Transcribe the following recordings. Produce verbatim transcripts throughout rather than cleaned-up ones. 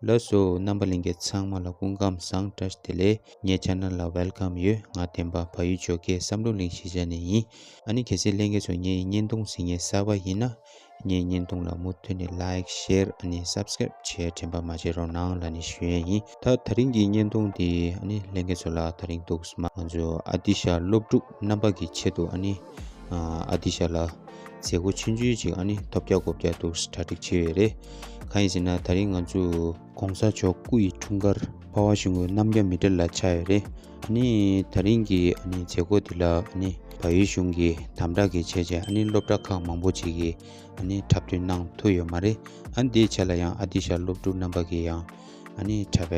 ལགས་སོ། རྣམ་པ་ལྷན་རྒྱས་ཚང་མ་ལ་སྐུ་ཁམས་བཟང་། བཀྲ་ཤིས་བདེ་ལེགས། ངའི་ཆེ་ནལ་ལ་ཝེལ་ཀམ་ཡོད། ང་བསྟན་པ་བལ་ཡུལ་ཇོ་ཁའི་བསམ་གྲུབ་གླིང་གཞིས་ཆགས་ནས་ཡིན། ཨ་ནི་གལ་སྲིད་ལྷན་རྒྱས་ཚོ་ངའི་བརྙན་ཐུང་གཟིགས་མཁན་གསར་པ་ཡིན་ན། ངའི་བརྙན་ཐུང་ལ་མུ་མཐུད་ནས་ལའིཀ་ཤེར་ཨ་ནི་སབ་སི་ཀ་རེབ་བྱེད་དྲན་པ་མ་བརྗེད་རོགས་གནང་ལབ་ནས་ཞུ་ཡས་ཡིན། ད་དེ་རིང་གི་བརྙན་ཐུང་འདི་ཨ་ནི་ལྷན་རྒྱས་ཚོ་ལ་དེ་རིང་འདུག་སེ་མ་ང་ཚོ་ཨ་ཏི་ཤ་སློབ་ཕྲུག་རྣམ་པ་གི་ཆེད་དུ་ཨ་ནི་ཨ་ཏི་ཤ་ལ་མཛད་སྒོ་ཆུང་ཆུང་ཅིག་ཨ་ནི་ཐོབ་རྒྱག་དགོས་རྒྱག་འདུག་སེ་གྲ་སྒྲིག་བྱས་ཡོད་རེད། གང་ཡིན་ཟེར་ན་དེ་རིང་ང་ཚོ་༸གོང་ས་མཆོག་སྐུ་ཡི་འཁྲུངས་སྐར་འཕགས་པ་ཤིང་ཀུན་རྣམ་རྒྱལ་མི་ཏྲ་ལ་ཆགས་ཡོད་རེད། ཨ་ནི་དེ་རིང་གི་ཨ་ནི་མཛད་སྒོ་འདི་ལ་ཨ་ནི་བལ་ཡུལ་གཞུང་གིས་དམ་དྲག་གི་བྱས་བྱས་ཨ་ནི་སློབ་གྲྭ་ཁག་མང་པོ་ཅིག་གིས་ཨ་ནི་འཁྲབ་སྟོན་གནང་ཐུབ་ཡོད་མ་རེད། ཨ་ནི་དེའི་ཆ་ལ་ཡང་ཨ་ཏི་ཤ་སློབ་ཕྲུག་རྣམ་པ་གིས་ཡང་ཨ་ནི་འཁྲབ་པ་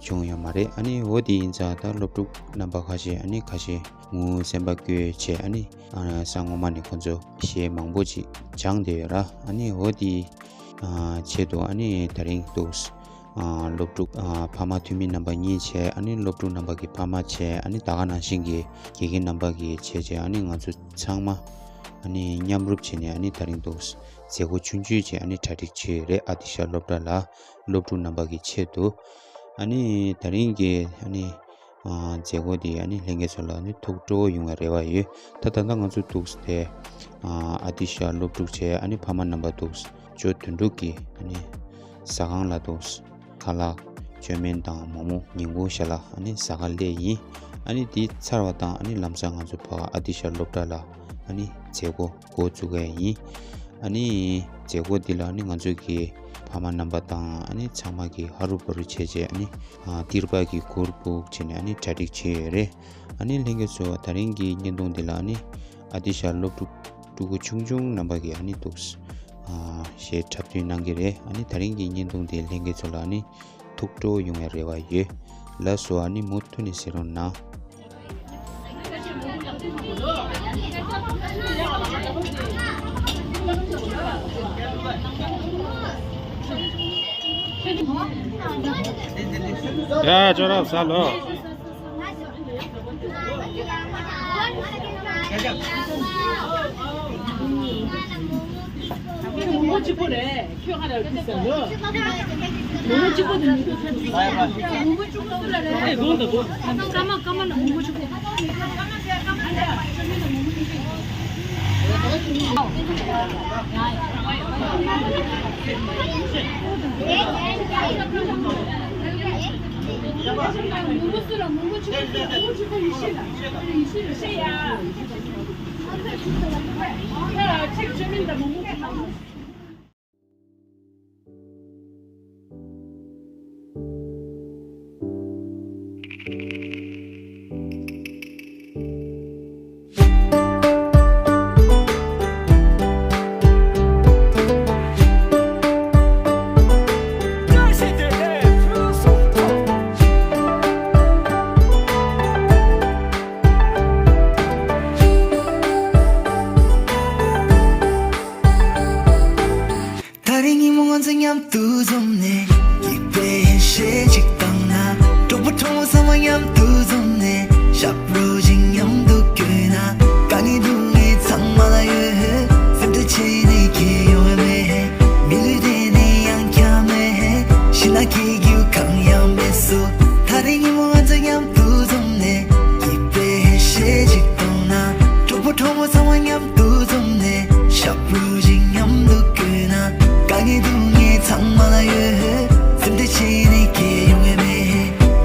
བྱུང་ཡོད་མ་རེད། ཨ་ནི་འོ་དེ་ཡིན་ཙང་ད་སློབ་ཕྲུག་རྣམ་པ་ཁ་ཤས་ཨ་ནི་ཁ་ཤས་ངུ་སེམས་པ་སྐྱོ་བྱས་ཨ་ནི་ཨ་ས་ངོ་མ་ནས་ཁོ་ཚོ་གཞས་མང་པོ་ཅིག་སྦྱངས་བསྡད་ཡོད་ར། ཨ་ནི་འོ་དེའི་ཨ་ཆེད་དུ་ཨ་ནི་དེ་རིང་འདུག་སེ་ཨ་སློབ་ཕྲུག་ཨ་ཕ་མ་འཐུས་མི་རྣམ་པ་གཉིས་བྱས་ཨ་ནི་སློབ་ཕྲུག་རྣམ་པ་གི་ཕ་མ་བྱས་ཨ་ནི་ད་ག་ནང་བཞིན་གྱི་དགེ་རྒན་རྣམ་པ་གི་བྱས་བྱས་ཨ་ནི་ང་ཚོ་ཚང་མ་ཨ་ནི་མཉམ་རུབ་བྱས་ནས་ཨ་ནི་དེ་རིང་འདུག་སེ་མཛད་སྒོ་ཆུང་ཆུང་ཅིག་ཨ་ནི་གྲ་སྒྲིག་བྱས་ཡོད་རེད། ཨ་ཏི་ཤ་སློབ་གྲྭ་ལ་སློབ་ཕྲུག་རྣམ་པ་གི་ཆེད་དུ། ཨ་ནི་དེ་རིང་གི་ཨ་ནི་ཨ་མཛད་སྒོ་འདི་ཨ་ནི་ལྷན་རྒྱས་ཚོ་ལ་ཨ་ནི་ཐུགས་སྤྲོ་བོ་ཡོང་བའི་རེ་བ་ཡོད། ད་ད་ལྟ་ང་ཚོ་འདུག་སེ་དེ་ཨ་ཨ་ཏི་ཤ་སློབ་ཕྲུག་བྱས་ཨ་ནི་ཕ་མ་རྣམ་པ་འདུག་སེ་ཇོ་དོན་གྲུབ་ཀྱི་ཨ་ནི་ཟ་ཁང་ལ་འདུག་སེ་ཁ་ལག་བཅོས་མིན་དང་མོག་མོག་ཉིན་གུང་ཞལ་ལག་ཨ་ནི་ཟ་ག་སླེབས་ཡིན། ཨ་ནི་དེ་ཚར་བ་དང་ཨ་ནི་ལམ་སང་ང་ཚོ་ཕ་ཨ་ཏི་ཤ་སློབ་གྲྭ་ལ་ཨ་ནི་མཛད་སྒོ་འགོ་འཛུགས་ཡས་ཡིན། ཨ་ནི་མཛད་སྒོ་འདི་ལ་ཨ་ནི་ང་ཚོ་གི་ཕ་མ་རྣམ་པ་དང་ཨ་ནི་ཚང་མ་གི་ཧ་རུ་བ་རུ་བྱས་བྱས་ཨ་ནི་ཨ་ཏིར་པ་གི་གུར་ཕུབ་བྱས་ནས་ཨ་ནི་གྲ་སྒྲིག་བྱས་ཡོད་རེད། ཨ་ནི་ལྷན་རྒྱས་ཚོ་དེ་རིང་གི་བརྙན་ཐུང་འདི་ལ་ཨ་ནི་ཨ་ཏི་ཤ་སློབ་ཕྲུག་ཕྲུ་གུ་ཆུང་ཆུང་རྣམ་པ་གི་ཨ་ནི་འདུག་སེ་ཨ་གཞས་འཁྲབ་སྟོན་གནང་གི་རེད། ཨ་ནི་དེ་རིང་གི་བརྙན་ཐུང་འདི་ལྷན་རྒྱས་ཚོ་ལ་ཨ་ནི་ཐུགས་སྤྲོ་བོ་ཡོང་བའི་རེ་བ་ཡོད། ལགས་སོ། ཨ་ནི་མུ་མཐུད་ནས་གཟིགས་རོགས་གནང་། ཡ་ཅོ་རབ་ས་ལོ། མོ་གཅིག་པོ་རེད། ཁྱོད་ཧ་ར་ཏི་ས་ལོ། མོ་གཅིག་པོ་དེ་མི་འདུག་ས་ཏི་ས། མོ་གཅིག་པོ་ལ་རེད། ཨེ་དགོངས་དག་གོ། ཀ་མ་ཀ་མ་ལ་མོ་གཅིག་པོ། ད་རེས་ཉིན་མོ་ང་ཚོ་མཉམ་དུ་འཛོམས་ནས། སྐྱིད་པའི་ཧེ་ཤེས་ཅིག་བཏང་ན། གྲོགས་པོ་གྲོགས་མོ་ཚང་མ་མཉམ་དུ་འཛོམས་ནས། ཞབས་བྲོ་ཞིག་མཉམ་དུ་བརྐྱངས་ན། དཀའ་ངལ་སྡུག་བསྔལ་ཚང་མ་ལ་ཡོད། སེམས་ཁྲལ་བྱས་ནས་ཁྱད་ཡོང་བ་མེད། མི་ལུས་བདེ་ནས་ཡང་བསྐྱར་མེད། ཕྱི་ནང་སྐྱིད་རྒྱུ་གང་ཡང་མེད་སོ། ད་རེས་ཉིན་མོ་ང་ཚོ་མཉམ་དུ་འཛོམས་ནས། སྐྱིད་པའི་ཧེ་ཤེས་ཅིག་བཏང་ན། གྲོགས་པོ་གྲོགས་མོ་ཚང་མ་མཉམ་དུ་འཛོམས་ནས། ཞབས་བྲོ་ཞིག་མཉམ་དུ་བརྐྱངས་ན། དཀའ་ངལ་སྡུག་བསྔལ་ཚང་མ་ལ་ཡོད། སེམས་ཁྲལ་བྱས་ནས་ཁྱད་ཡོང་བ་མེད།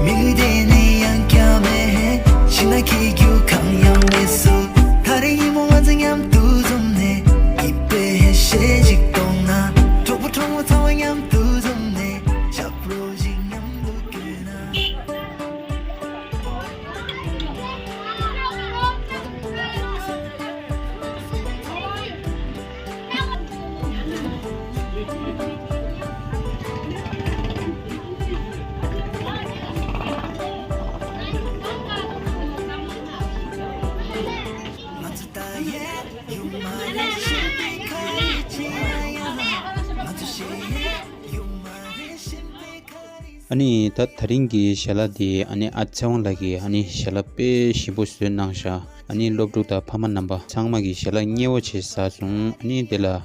མི་ལུས་བདེ་ནས་ཡང་བསྐྱར་མེད། ཕྱི་ནང་སྐྱིད་རྒྱུ་གང་ཡང་མེད་སོ། ད་རེས་ཉིན་མོ་ང་ཚོ་མཉམ་དུ་འཛོམས་ནས། སྐྱིད་པའི་ཧེ་ཤེས་ཅིག་བཏང་ན། གྲོགས་པོ་གྲོགས་མོ་ཚང་མ་མཉམ་དུ་འཛོམས་ནས། ཞབས་བྲོ་ཞིག་མཉམ་དུ་བརྐྱངས་ན། ཨ་ནི་ད་དེ་རིང་གི་ཞལ་ལག་འདི་ཨ་ནི་ཨ་ཚེ་དབང་ལགས་ཀྱིས་ཨ་ནི་ཞལ་ལག་དཔེ་ཞིམ་པོ་བཟོས་གནང་ཤག་ཨ་ནི་སློབ་ཕྲུག་དང་ཕ་མ་རྣམ་པ་ཚང་མ་གིས་ཞལ་ལག་མཉེས་པོ་བྱས་ཟ་སོང་། ཨ་ནི་དེ་ལ་ཨ་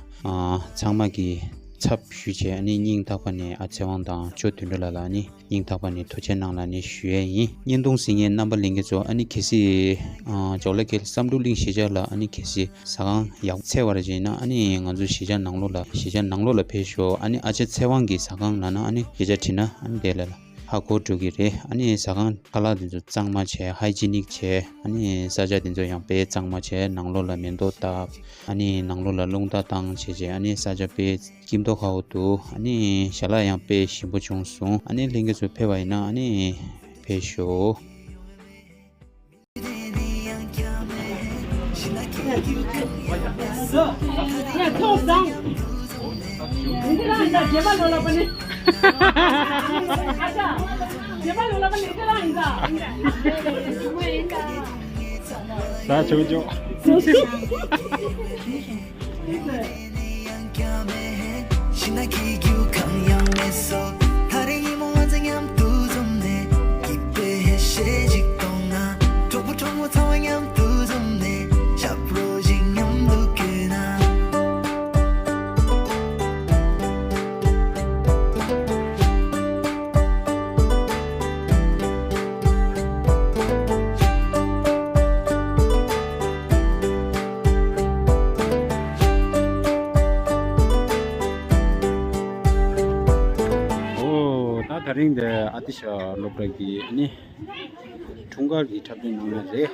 ཚང་མ་གིས་ ཚབ་ཞུས་བྱས། ཨ་ནི་སྙིང་ཐག་པ་ནས་ཨ་ཚེ་དབང་དང་ཇོ་དོན་གྲུབ་ལགས་ལ་ཨ་ནི་སྙིང་ཐག་པ་ནས་ཐུགས་རྗེ་གནང་ལ་ནི་ཞུ་ཡས་ཡིན། བརྙན་ཐུང་གཟིགས་མཁན་རྣམ་པ་ལྷན་རྒྱས་ཚོ། ཨ་ནི་གལ་སྲིད་ཨ་ཇོ་ལགས་ཀྱིས་བསམ་གྲུབ་གླིང་གཞིས་ཆགས་ལ་ཨ་ནི་གལ་སྲིད་ཟ་ཁང་ཡག་འཚོལ་བ་ཅིག་ཡིན་ན། ཨ་ནི་ང་ཚོ་གཞིས་ཆགས་ནང་ལོགས་ལ་གཞིས་ཆགས་ནང་ལོགས་ལ་ཕེབས་ཤོག་ཨ་ནི་ཨ་ཅག་ཚེ་དབང་གི་ཟ་ཁང་ལབ་ན་ཨ་ནི་སྐད་ཆ་དྲིས་ན་ཨ་ནི་དེ་ལ་ལ་ཧ་གོ་འགྲོ་གི་རེད། ཨ་ནི་ཟ་ཁང་ཁ་ལག་དེ་ཚོ་གཙང་མ་བྱས། ཧའི་ཇི་ནིག་བྱས། ཨ་ནི་ས་ཆ་དེ་ཚོ་ཡང་དཔེ་གཙང་མ་བྱས། ནང་ལོགས་ལ་མེ་ཏོག་བཏབ། ཨ་ནི་ནང་ལོགས་ལ་རླུང་རྟ་བཏང་བྱས་བྱས། ཨ་ནི་ས་ཆ་དཔེ་སྐྱིད་མདོག་ཁ་པོ་འདུག་ཨ་ནི་ཞལ་ལག་ཡང་དཔེ་ཞིམ་པོ་བྱུང་སོང་། ཨ་ནི་ལྷན་རྒྱས་ཚོ་ཕེབས་པ་ཡིན་ན་ཨ་ནི་ཕེབས་ཤོག་ཟ་ཆོག་ཆོག་ཨོ། ད་དེ་རིང་འདི་ཨ་ཏི་ཤ་སློབ་གྲྭ་གི་ཨ་ནི་འཁྲུངས་སྐར་གྱི་འཁྲབ་སྟོན་གནང་ཡ་རེད།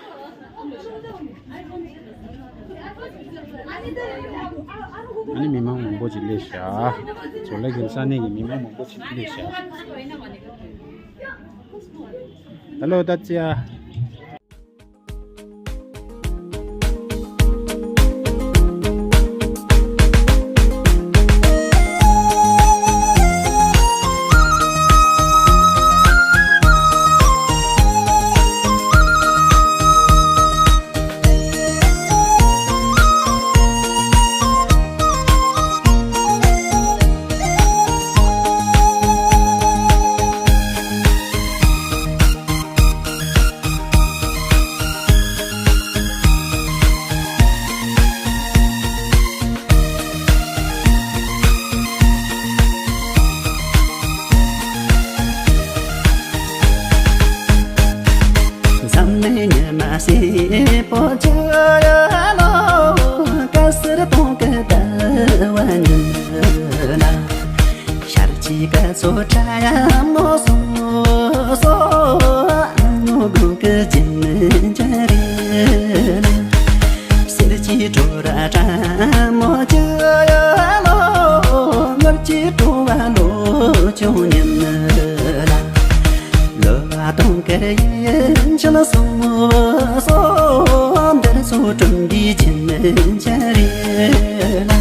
ཨ་ནི་མི་མང་མང་པོ་ཅིག་སླེབས་ཤག་ཇོ་ལགས་ཀྱི་ས་གནས་ཀྱི་མི་མང་མང་པོ་ཅིག་སླེབས་ཤག་ཧེ་ལོ། ད་ཅི་ཡ། ཤར་གྱི་སྐར་ཚོགས་ཕྲ་མོ་སོང་སོང་། ནུ་གུ་གི་ཇི་མི་འཇའ་རེ་ལ། གསེར་གྱི་བྲོ་ར་ཕྲ་མོ་ཅི་ལོ། ངར་གྱི་བྲོ་བ་ལོ་ཆུང་ཉམས་ལ། ལོ་བ་དུང་དཀར་ཡིན་ཕྱིན་སོང་སོང་། འདིར་ཚོ་གྲོང་གི་ཇི་མི་འཇའ་རེ་ལ།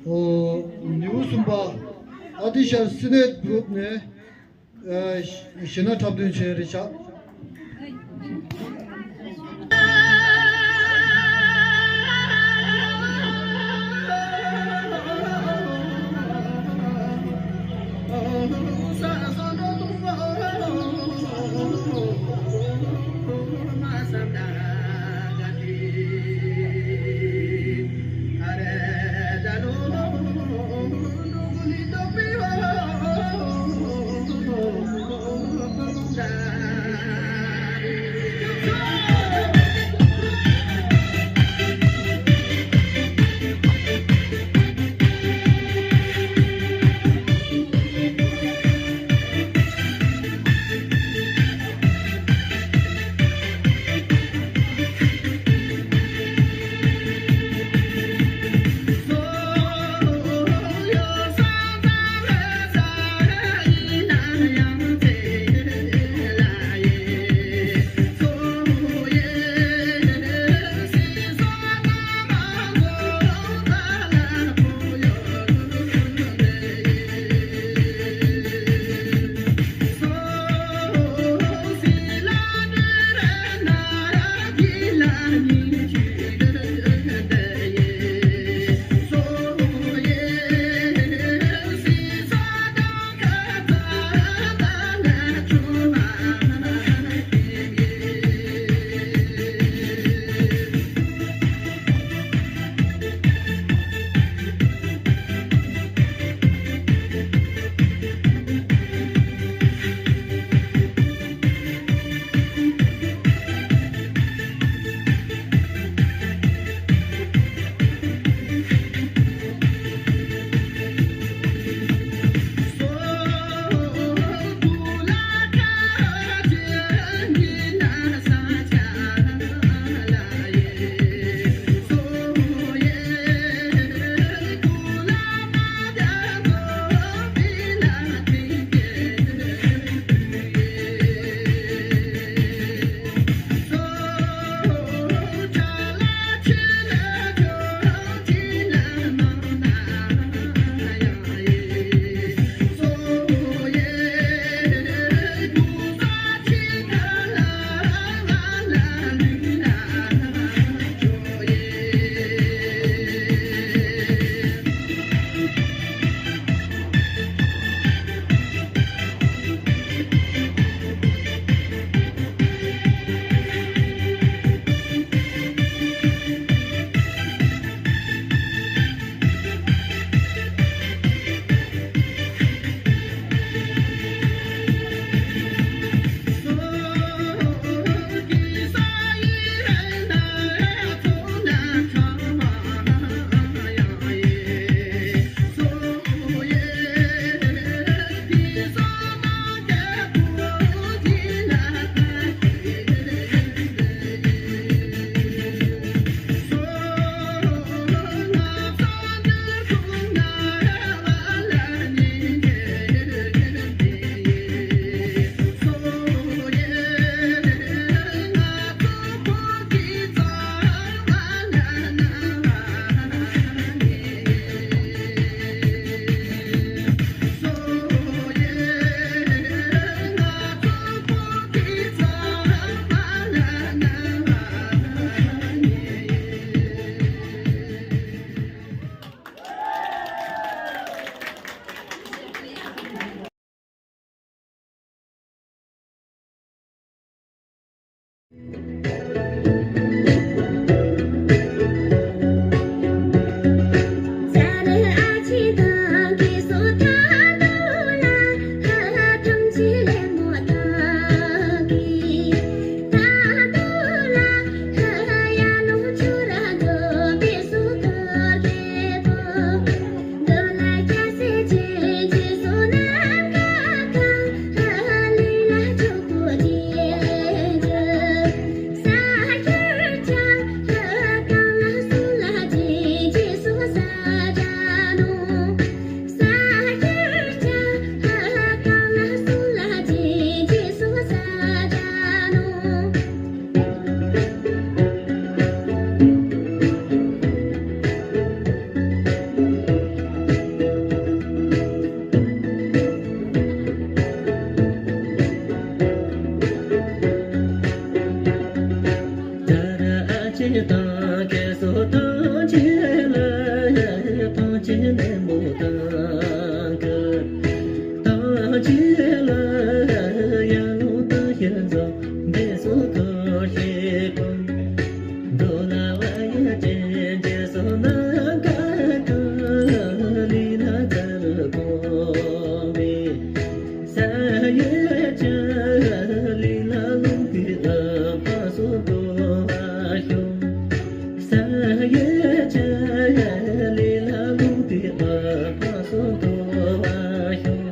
ཨོ། ཉི་འོད་གསུམ་པ་ཨ་ཏི་ཤར་སི་ནེ་གུ་རུབ་ནས། ཨ། གཞས་སྣ་འཁྲབ་སྟོན་བྱས་རེད་ཤག་སོ་ཐམས་ཅད་ལ་ཐམས་ཅད་ནས་མོ་དང་གི། ཐམས་ཅད་ལ་ཡར་ལོངས་དང་ཞལ་འཛོམས་འདི་སོ་ཐམས་ཅད་པོ། འགྲོ་ལ་བ་ཡི་ཅན་ཅན་སོ་ནམ་མཁའ་གང་ལི་ལ་ཙར་གོང་མའི། ས་ཡི་ཅན་ལི་ལ་ལུང་དུ་ཨ་པ་སོ་འགྲོ་བ་ཤོག་ས་ཡི་ཅན་ལི་ལ་ལུང་དུ་ཨ་པ་སོ་འགྲོ་བ་ཤོག་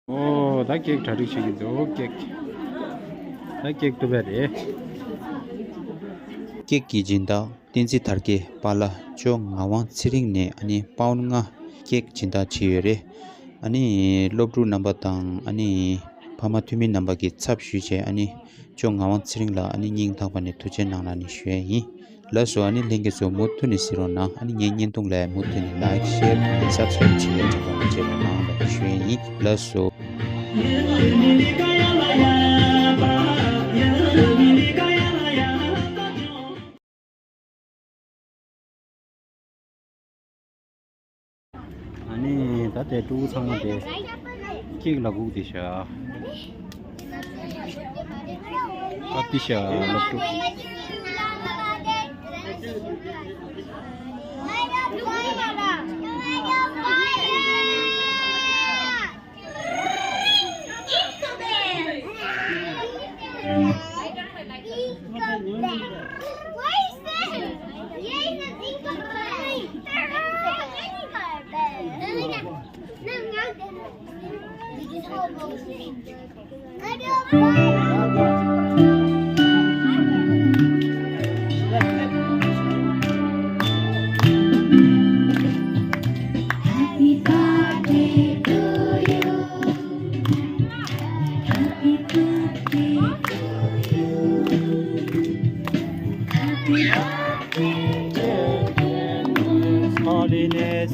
ཨོ། ད་ཀེག་གྲ་སྒྲིག་བྱེད་ཀྱི་འདུག་ཀེག་ད་ཀེག་གཏུབ་པ་རེད། ཀེག་གི་སྦྱིན་བདག་བསྟན་འཛིན་དར་རྒྱས་པཱ་ལགས་ཇོ་ངག་དབང་ཚེ་རིང་ནས་ཨ་ནི་པའོན་ལྔ་ཀེག་སྦྱིན་བདག་བྱས་ཡོད་རེད། ཨ་ནི་སློབ་ཕྲུག་རྣམ་པ་དང་ཨ་ནི་ཕ་མ་འཐུས་མི་རྣམ་པ་གི་ཚབ་ཞུས་བྱས་ཨ་ནི་ཇོ་ངག་དབང་ཚེ་རིང་ལ་ཨ་ནི་སྙིང་ཐག་པ་ནས་ཐུགས་རྗེ་གནང་ལ་ནི་ཞུ་ཡ་ཡིན། ལགས་སོ། ཨ་ནི་ལྷན་རྒྱས་ཚོ་མུ་མཐུད་ནས་གཟིགས་རོགས་གནང་། ཨ་ནི་ངའི་བརྙན་ཐུང་ལ་མུ་མཐུད་ནས་ལའིཀ་ཤེར་ཨ་ནི་སབ་སི་ཀ་རེབ་བྱེད་ཡ་དྲན་པ་མ་བརྗེད་རོགས་གནང་ལ་ཞུ་ཡ་ཡིན། ལགས་སོ། ཨ་ནི་ད་ལྟའི་ཕྲུ་གུ་ཚང་མ་དེ་ཀེག་ལ་སྒུག་བསྡད་ཤག་ཨ་ཏི་ཤ་སློབ་ཕྲུག Holiness.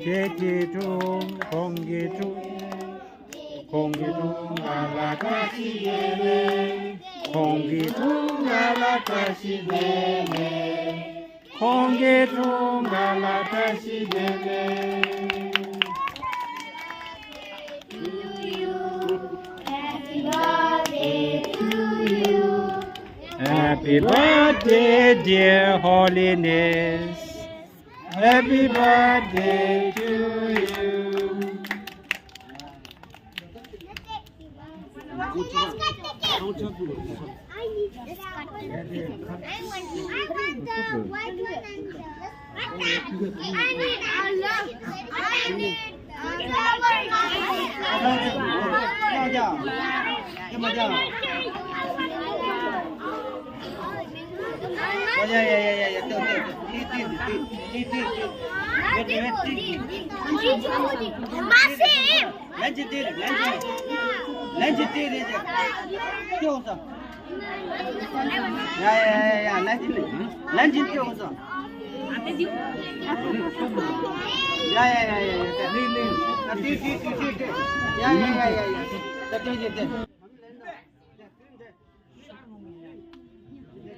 ཁྱེད་ཀྱི་སྒྲུང་ཁོང་གི་སྒྲུང་། ཁོང་གི་སྒྲུང་ང་ལ་བཀྲ་ཤིས་བདེ་ལེགས། ཁོང་གི་སྒྲུང་ང་ལ་བཀྲ་ཤིས་བདེ་ལེགས། ཁོང་གི་སྒྲུང་ང་ལ་བཀྲ་ཤིས་བདེ་ལེགས། Happy birthday, dear Holiness. Happy birthday to you.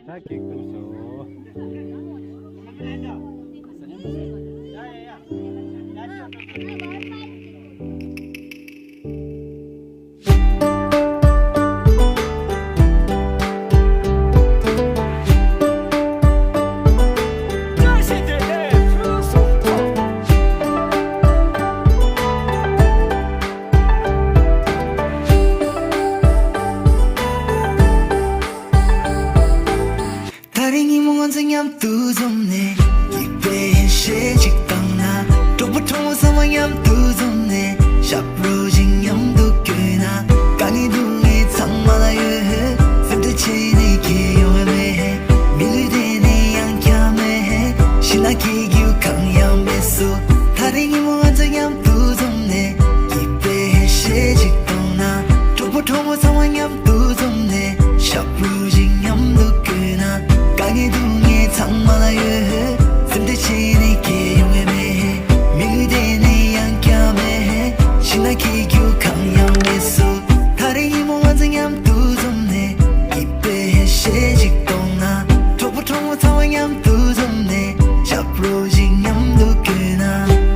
ད་ཀེག་གཏུབ་སོང་། ད་རེས་ཉིན་མོ་ང་ཚོ་མཉམ་དུ་འཛོམས་ནས། སྐྱིད་པའི་ཡེ་ཤེས་ཅིག་བཏང་ན། གྲོགས་པོ་གྲོགས་མོ་ཚང་མ་མཉམ་དུ་འཛོམས་ནས། ཞབས་བྲོ་ཞིག་མཉམ་དུ་བརྐྱངས་ན། དཀའ་ངལ་སྡུག་བསྔལ་ཚང་མ་ལ་ཡོད། སེམས་ཁྲལ་བྱས་ནས་ཁྱད་ཡོང་བ་མེད། མི་ལུས་དེ་ནས་ཡང་བསྐྱར་མེད། ཤི་ན་སྐྱིད་རྒྱུ་གང་ཡང་མེད་སོ། ད་རེས་ཉིན་མོ་ང་ཚོ་མཉམ་དུ་འཛོམས་ནས། སྐྱིད་པའི་ཡེ་ཤེས་ཅིག་བཏང་ན། གྲོགས་པོ་གྲོགས་མོ་ཚང་མ་མཉམ་དུ་འཛོམས་ནས། ཞབས་བྲོ་ཞིག་མཉམ་དུ་བརྐྱངས་ན། དཀའ་ངལ་སྡུག་བསྔལ་ཚང་མ་ལ་ཡོད། སེམས་ཁྲལ་བྱས་ནས་ཁྱད་ཡོང་བ་མེད། མི་ལུས་དེ་ནས་ཡང་བསྐྱར་མེད། ཤི་ན་སྐྱིད་རྒྱུ་གང་ཡང་མེད་སོ། ད་རེས་ཉིན་མོ་ང་ཚོ་མཉམ་དུ་འཛོམས་ནས། སྐྱིད་པའི་ཡེ་ཤེས་ཅིག་བཏང་ན། གྲོགས་པོ་གྲོགས་མོ་ཚང་མ་མཉམ་དུ་འཛོམས་ནས། ཞབས་བྲོ་ཞིག་མཉམ་དུ་བརྐྱངས་ན།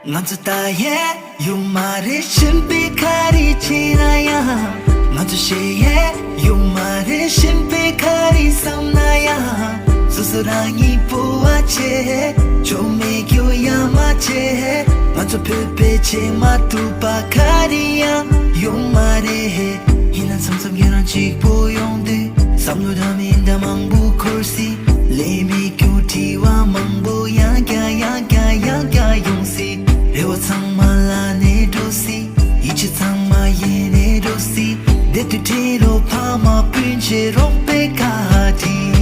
ང་ཚོ་ད་ཡས་ཡོད་མ་རེད། གཞན་པའི་ག་རེ་བྱས་ན་ཡང་། ང་ཚོ་ཞེ་ཡས་ཡོད་མ་རེད། གཞན་པའི་ག་རེ་བསམ་ན་ཡང་། སོ་སོ་རང་ཉིད་སྤོབས་པ་བྱེད། ཆོ་མེད་རྒྱུ་ཡ་མ་བྱེད། ང་ཚོ་བོད་པའི་ཆེས་མ་ཐུབ་པ་ག་རེ་ཡང་ཡོད་མ་རེད། ཡིན་ན་མཚམས་མཚམས་ཁྱེད་རང་གཅིག་པོ་ཡོང་དུས། བསམ་བློ་འདྲ་མིན་འདྲ་མང་པོ་འཁོར་སྲིད། ལས་མེད་རྒྱུ་དྲི་བ་མང་པོ་ཡང་བསྐྱར་ཡང་བསྐྱར་ཡང་བསྐྱར་ཡོང་སྲིད། རེ་བ་ཚང་མ་ལ་ནས་འགྲོ་སྲིད། ཡིད་ཆེས་ཚང་མ་ཡེ་ནས་འགྲོ་སྲིད། བདེ་སྡུག་འབྲེལ་ལོ་ཕ་མ་སྤུན་མཆེད་རོགས་པའི་བཀའ་དྲིན།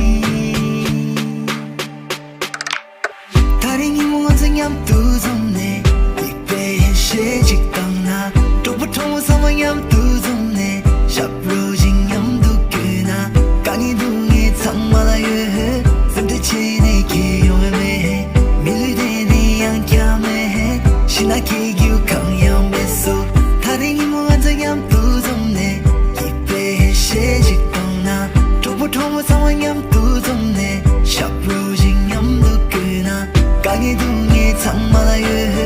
ད་རེས་ཉིན་མོ་ང་ཚོ་མཉམ་དུ་འཛོམས་ནས། སྐྱིད་པའི་ཡེ་ཤེས་ཅིག་བཏང་ན། གྲོགས་པོ་གྲོགས་མོ་ཚང་མ་མཉམ་དུ་འཛོམས་ནས། ཞབས་བྲོ་ཞིག་མཉམ་དུ་བརྐྱངས་ན། དཀའ་ངལ་སྡུག་བསྔལ་ཚང་མ་ལ་ཡོད། སེམས་ཁྲལ་བྱས་ནས་ཁྱད་ཡོང་བ་མེད། མི་ལུས་དེ་ནས་ཡང་བསྐྱར་མེད། ཤི་ན་སྐྱིད་རྒྱུ་གང་ཡང་མེད་སོ། ད་རེས་ཉིན་མོ་ང་ཚོ་མཉམ་དུ་འཛོམས་ནས། སྐྱིད་པའི་ཡེ་ཤེས་ཅིག་བཏང་ན། གྲོགས་པོ་གྲོགས་མོ་ཚང་མ་མཉམ་དུ་འཛོམས་ནས། ཞབས་བྲོ་ཞིག་མཉམ་དུ་བརྐྱངས་ན། དཀའ་ངལ་སྡུག་བསྔལ་ཚང་མ་ལ་ཡོད།